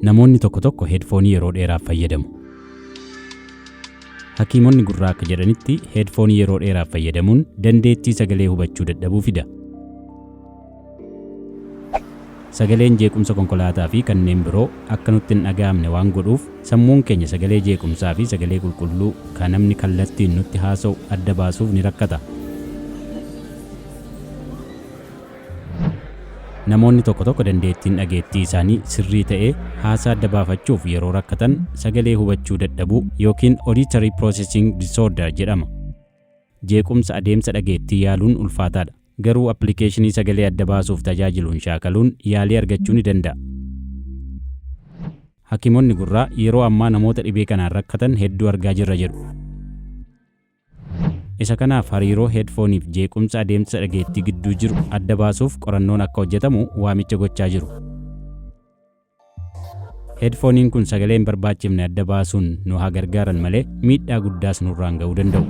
Namoonni tokko tokko heedfoonii yeroo dheeraaf fayyadamu. Hakiimonni gurraa akka jedhanitti, heedfoonii yeroo dheeraaf fayyadamuun dandeettii sagalee hubachuu dadhabuu fida. Sagaleen jeequmsa konkolaataa fi kanneen biroo akka nutti hin dhaga'amne waan godhuuf, sammuun keenya sagalee jeequmsaa fi sagalee qulqulluu ka namni kallattiin nutti haasa'u adda baasuuf ni rakkata. Namoonni tokko tokko dandeettiin dhageettii isaanii sirrii ta'ee haasaa adda baafachuuf yeroo rakkatan sagalee hubachuu dadhabuu yookiin auditory processing disorder jedhama. Jeequmsa adeemsa dhageettii yaaluun ulfaataadha. Garuu appilikeeshinii sagalee adda baasuuf tajaajiluun shaakaluun yaalii argachuu ni danda'a. Hakiimonni gurraa yeroo ammaa namoota dhibee kanaan rakkatan hedduu argaa jirra jedhu. Isa kanaaf hariiroo heedfooniif jeequmsa adeemsa dhageettii gidduu jiru adda baasuuf qorannoon akka hojjetamu waamicha gochaa jiru. Heedfooniin kun sagalee hin barbaachifne adda baasuun nu haa gargaaran malee miidhaa guddaas nurraan ga'uu danda'u.